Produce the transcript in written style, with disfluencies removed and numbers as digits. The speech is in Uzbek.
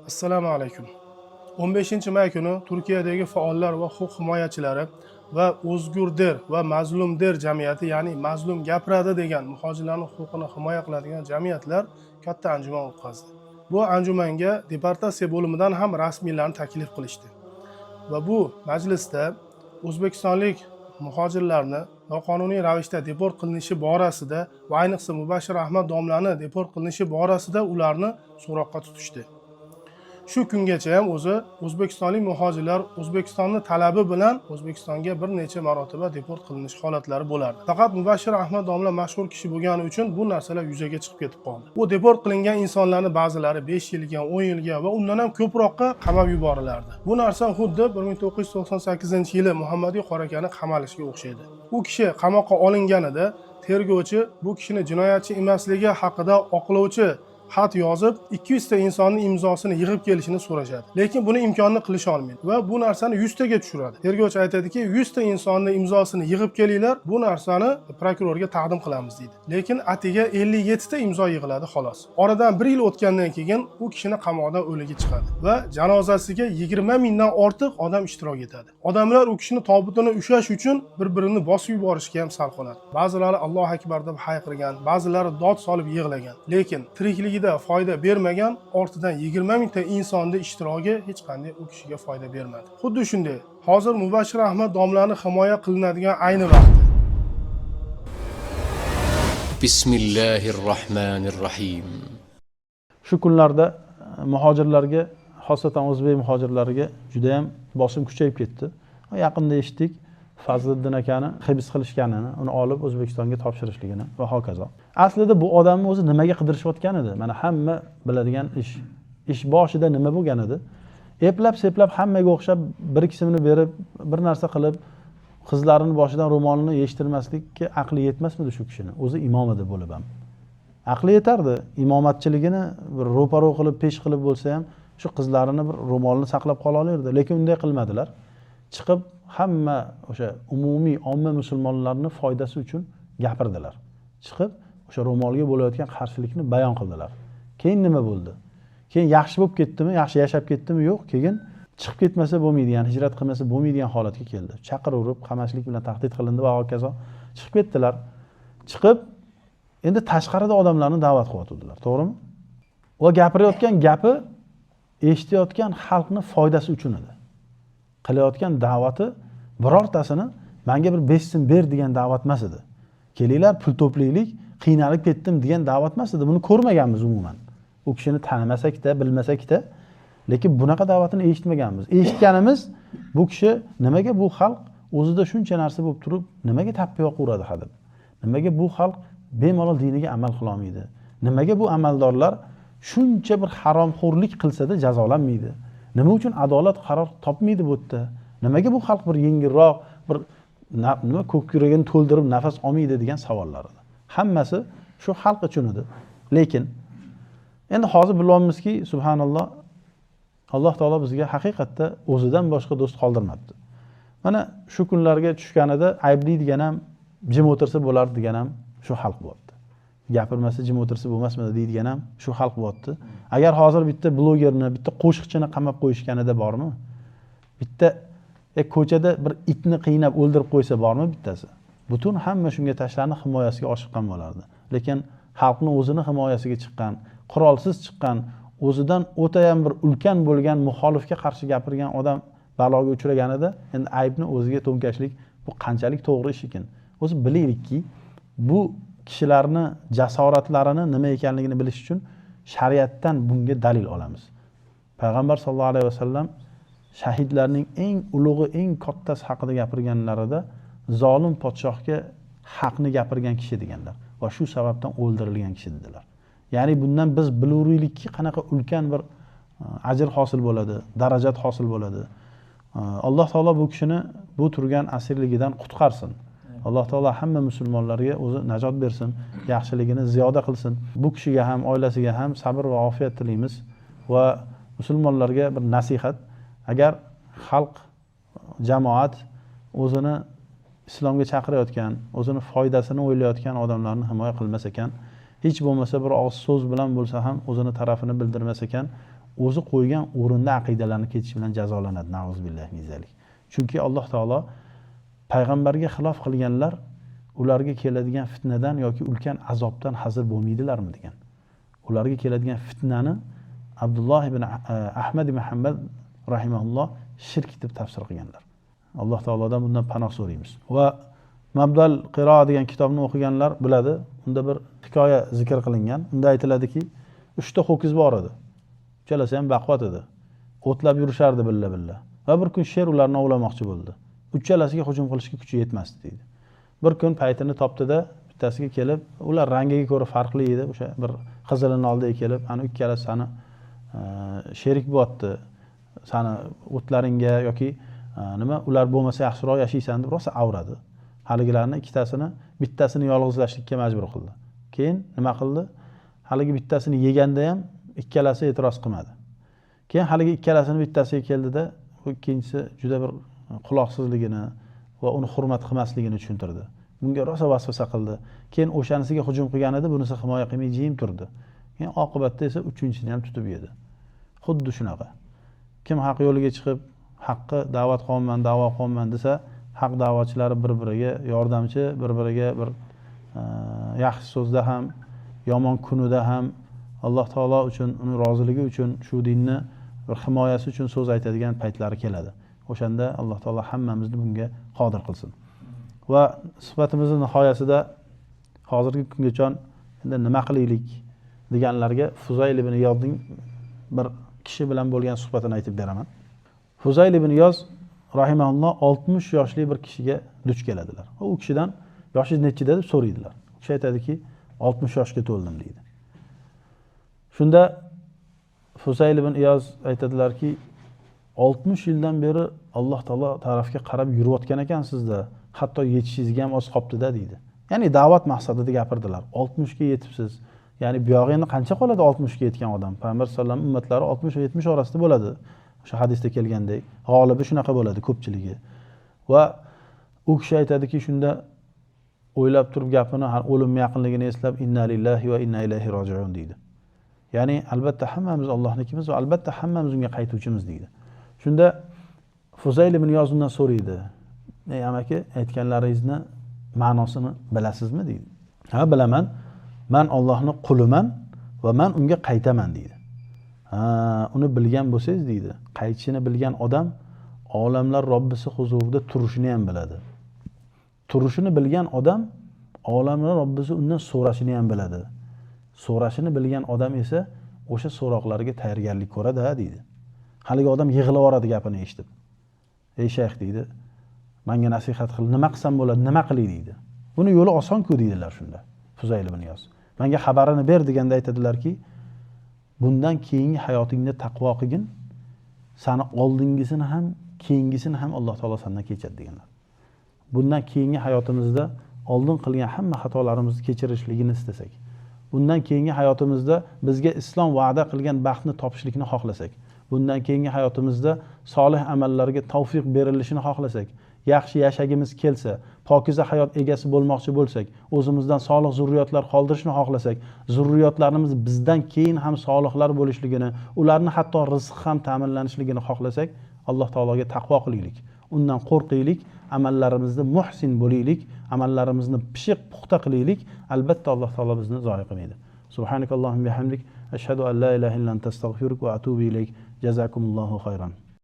Assalomu alaykum. 15 may kuni Turkiyadagi faollar va huquq himoyachilari va O'zgurder va Mazlumder jamiyati, ya'ni mazlum gapiradi degan muhojirlarning huquqini himoya qiladigan jamiyatlar katta anjuman o'tkazdi. Bu anjumanga deportatsiya bo'limidan ham rasmiylarni taklif qilishdi. Va bu majlisda o'zbekistonlik muhojirlarni noqonuniy ravishda deport qilinishi borasida va ayniqsa Mubashshir Ahmad domlani deport qilinishi borasida ularni so'roqqa tutishdi. Shu kungacha ham o'zi o'zbekistonlik muhojirlar O'zbekistonni talabi bilan O'zbekistonga bir necha marotaba deport qilinish holatlari bo'lardi. Faqat Mubashshir Ahmad domla mashhur kishi bo'lgani uchun bu narsalar yuzaga chiqib ketib qoldi. Bu deport qilingan insonlarni ba'zilari 5 yilga, 10 yilga va undan ham ko'proqqa qamab yuborilardi. Bu narsa xuddi 1998 yili Muhammadiy Qorakani qamalishiga o'xshaydi. U kishi qamoqqa olinganida tergovchi bu kishini jinoyatchi emasligi haqida oqlovchi xat yozib, 200 ta insonni imzosini yig'ib kelishini so'rashadi, lekin buni imkonini qilisha olmaydi va bu narsani 100 taga tushiradi. Tergovchi aytadiki, 100 ta insonni imzosini yig'ib kelinglar, bu narsani prokurorga taqdim qilamiz deydi, lekin atiga 57 ta imzo yig'iladi, xolos. Oradan bir yil o'tgandan keyin u kishini qamoqdan o'ligi chiqadi va janozasiga 20 mingdan ortiq odam ishtirok etadi. Odamlar u kishini tobutini ushlash uchun bir birini bosib yuborishga ham sal qoladi. Ba'zilari "Allohu akbar" deb hayqirgan, ba'zilari dod solib yig'lagan, lekin tirikligida foyda bermagan, ortidan 20 mingta insonni ishtiroki hech qanday u kishiga foyda bermadi. Xuddi shunday hozir Mubashshir Ahmad domlani himoya qilinadigan ayni vaqti. بسم الله الرحمن الرحيم. Shu kunlarda muhojirlarga, xosatan o'zbek muhojirlariga judayam bosim kuchayib ketdi. Yaqinda eshitdik Fazliddin akani hibs qilishganini, uni olib O'zbekistonga topshirishligini va hokazo. Aslida bu odamni o'zi nimaga qidirishayotgan edi? Mana, hamma biladigan ish. Ish boshida nima bo'lgan edi? Eplab seplab hammaga o'xshab bir ikki so'mini berib, bir narsa qilib, qizlarini boshidan ro'molini yechtirmaslikka aqli yetmasmidi shu kishini? O'zi imom edi bo'lib ham aqli yetardi. Imomatchiligini bir ro'paro qilib, pesh qilib bo'lsa ham shu qizlarini bir ro'molini saqlab qola olardi, lekin unday qilmadilar. Chiqib hamma o'sha umumiy omma musulmonlarni foydasi uchun gapirdilar. Chiqib o'sha ro'molga bo'layotgan qarshilikni bayon qildilar. Keyin nima bo'ldi? Keyin yaxshi bo'lib ketdimi, yaxshi yashab ketdimi? Yo'q. Keyin chiqib ketmasa bo'lmaydigan, hijrat qilmasa bo'lmaydigan holatga keldi. Chaqiraverib, qamashlik bilan tahdid qilindi va hokazo. Chiqib ketdilar. Chiqib endi tashqarida odamlarni da'vat qilyotgandilar, to'g'rimi? Va gapirayotgan gapi eshitayotgan xalqni foydasi uchun edi. Qilayotgan da'vati birortasini "Manga bir 5 so'm ber" degan da'vat emas edi, "Kelinglar, pul to'playlik, qiynalib ketdim" degan da'vat emas edi. Buni ko'rmaganmiz umuman. U kishini tanimasakda, bilmasakda, lekin bunaqa da'vatini eshitmaganmiz. Eshitganimiz, bu kishi nimaga, bu xalq o'zida shuncha narsa bo'lib turib, nimaga tappa yoqaveradi hadeb, nimaga bu xalq bemalol diniga amal qilolmaydi, nimaga bu amaldorlar shuncha bir haromxo'rlik qilsada jazolanmaydi, nima uchun adolat qaror topmaydi bu yerda, nimaga bu xalq bir yengilroq bir nima ko'kragini to'ldirib nafas olmaydi degan savollar edi. Hammasi shu xalq uchun edi. Lekin endi hozir bilyapmizki, subhanalloh, Alloh taolo bizga haqiqatda o'zidan boshqa do'st qoldirmabdi. Mana shu kunlarga tushganida ayblaydigan ham, jim o'tirsa bo'lardi degan ham shu xalq bo'lyapti, gapirmasa, jim o'tirsa bo'lmasmidi deydigan ham shu xalq bo'lyapti. Agar hozir bitta blogerni, bitta qo'shiqchini qamab qo'yishganida bormi bitta, ko'chada bir itni qiynab o'ldirib qo'ysa bormi bittasi, butun hamma shunga tashlanib, himoyasiga oshiqqan bo'lardi. Lekin xalqni o'zini himoyasiga chiqqan, qurolsiz chiqqan, o'zidan o'tayam bir ulkan bo'lgan muxolifga qarshi gapirgan odam baloga uchraganida endi aybni o'ziga to'nkashlik bu qanchalik to'g'ri ish ekan? O'zi bilaylikki, bu kishilarni jasoratlarini nima ekanligini bilish uchun shariatdan bunga dalil olamiz. Payg'ambar sollallohu alayhi vasallam shahidlarning eng ulug'i, eng kattasi haqida gapirganlarida zolim podshohga haqni gapirgan kishi deganlar va shu sababdan o'ldirilgan kishi dedilar. Ya'ni bundan biz bilaveraylikki, qanaqa ulkan bir ajr hosil bo'ladi, darajat hosil bo'ladi. Alloh taolo bu kishini bu turgan asirligidan qutqarsin. Alloh taolo hamma musulmonlarga o'zi najot bersin, yaxshiligini ziyoda qilsin. Bu kishiga ham, oilasiga ham sabr va ofiyat tilaymiz va musulmonlarga bir nasihat: agar xalq, jamoat o'zini islomga chaqirayotgan, o'zini foydasini o'ylayotgan odamlarni himoya qilmas ekan, hech bo'lmasa bir og'iz so'z bilan bo'lsa ham o'zini tarafini bildirmas ekan, o'zi qo'ygan o'rinda aqidalarni ketish bilan jazolanadi. Na'uzubillahi min zalik. Chunki Alloh taolo payg'ambarga xilof qilganlar ularga keladigan fitnadan yoki ulkan azobdan hazir bo'lmaydilarmi degan. Ularga keladigan fitnani Abdulloh ibn Ahmad ibn Hanbal rahimahulloh shirk deb tafsir qilganlar. Alloh taolodan bundan panoh so'raymiz. Va Mabdal Qiroa degan kitobni o'qiganlar biladi, unda bir hikoya zikr qilingan. Unda aytiladiki, 3 ta ho'kiz bor edi. Uchalasi ham baquvvat edi. O'tlab yurishardi billa-billa. Va bir kun sher ularni ovlamoqchi bo'ldi. Uchalasiga hujum qilishga kuchi yetmasdi deydi. Bir kun paytini topdi-da, bittasiga kelib, ular rangiga ko'ra farqli edi. O'sha bir qizilini oldiga kelib, ana ikkalasi sani sherik bo'lyapti, sani o'tlaringga yoki nima, ular bo'lmasa yaxshiroq yashaysan deb rosa avradi. Haligilarni ikkitasini, bittasini yolg'izlashlikka majbur qildi. Keyin nima qildi? Haligi bittasini yeganda ham ikkalasi e'tiroz qilmadi. Keyin haligi ikkalasini bittasiga keldida, u ikkinchisi juda bir quloqsizligini va uni hurmat qilmasligini tushuntirdi. Bunga rosa vasvasa qildi. Keyin o'shanisiga hujum qilgan edi, bunisi himoya qilmay jim turdi. Keyin oqibatda esa uchinchisini ham tutib yedi. Xuddi shunaqa. Kim haq yo'liga chiqib, haqqi da'vat qilaman, da'vo qilaman desa, haq da'vatchilari bir-biriga yordamchi, bir-biriga bir yaxshi so'zda ham, yomon kunida ham Alloh taolo uchun, uning roziligi uchun, shu dinni bir himoyasi uchun so'z aytadigan paytlari keladi. O'shanda Alloh taolo hammamizni bunga qodir qilsin. Va suhbatimizning nihoyasida hozirgi kungacha endi nima qilaylik deganlarga Fuzayl ibn Iyodning bir kishi bilan bo'lgan suhbatini aytib beraman. Fuzayl ibn Iyoz rahimahulloh 60 yoshli bir kishiga duch keladilar. U kishidan yoshingiz nechida deb so'raydilar. U kishi aytadiki, 60 yoshga to'ldim deydi. Shunda Fuzayl ibn Iyoz aytadilarki, 60 yildan beri Alloh taolo tarafga qarab yurayotgan ekansizda, hatto yetishingizga ham oz qolibdi-da deydi. Ya'ni da'vat maqsadida gapirdilar. 60 ga yetibsiz. Ya'ni bu yog'i endi qancha qoladi 60 ga yetgan odam? Payg'ambar sollallohu alayhi vasallam ummatlari 60 va 70 orasida bo'ladi. O'sha hadisda kelgandek, g'olibi shunaqa bo'ladi ko'pchiligi. Va u kishi aytadiki, shunda o'ylab turib gapini, o'lim yaqinligini eslab inna lillahi va inna ilayhi rojiun deydi. Ya'ni albatta hammamiz Allohnikimiz va albatta hammamiz unga qaytuvchimiz deydi. Shunda Fuzayl ibn Iyoz undan so'raydi. Ey amaki, aytganlaringizni ma'nosini bilasizmi deydi. Ha, bilaman. Men Allohning quliman va men unga qaytaman deydi. Ha, uni bilgan bo'lsangiz deydi. Qaytishini bilgan odam olamlar Robbisi huzurida turishini ham biladi. Turishini bilgan odam olamlar Robbisi undan so'rashini ham biladi. So'rashini bilgan odam esa o'sha so'roqlarga tayyorgarlik ko'radi deydi. Haligi odam yig'ilib yuboradi gapini eshitib. Ey shayx deydi, menga nasihat qil, nima qilsam bo'ladi, nima qilay deydi. Buni yo'li oson-ku deydilar shunda Fuzayl ibn Iyoz. Menga xabarini ber deganda aytadilarki, bundan keyingi hayotingda taqvo qilgin, seni oldingisini ham, keyingisini ham Alloh taolo sendan kechadi deganlar. Bundan keyingi hayotimizda oldin qilgan hamma xatolarimizni kechirishligini istasak, bundan keyingi hayotimizda bizga islom va'da qilgan baxtni topishlikni xohlasak, bundan keyingi hayotimizda solih amallarga tavfiq berilishini xohlasak, yaxshi yashagimiz kelsa, pokiza hayot egasi bo'lmoqchi bo'lsak, o'zimizdan solih zurriyotlar qoldirishni xohlasak, zurriyotlarimiz bizdan keyin ham solihlar bo'lishligini, ularni hatto rizq ham ta'minlanishligini xohlasak, Alloh taologa taqvo qilaylik, undan qo'rqaylik, amallarimizni muhsin bo'laylik, amallarimizni pishiq puxta qilaylik, albatta Alloh taolo bizni zoyi qilmaydi. Subhanakallohumma bihamdik, ashhadu an la ilaha illa anta astag'firuka va atubu ilayk. Jazakumullohu xayran.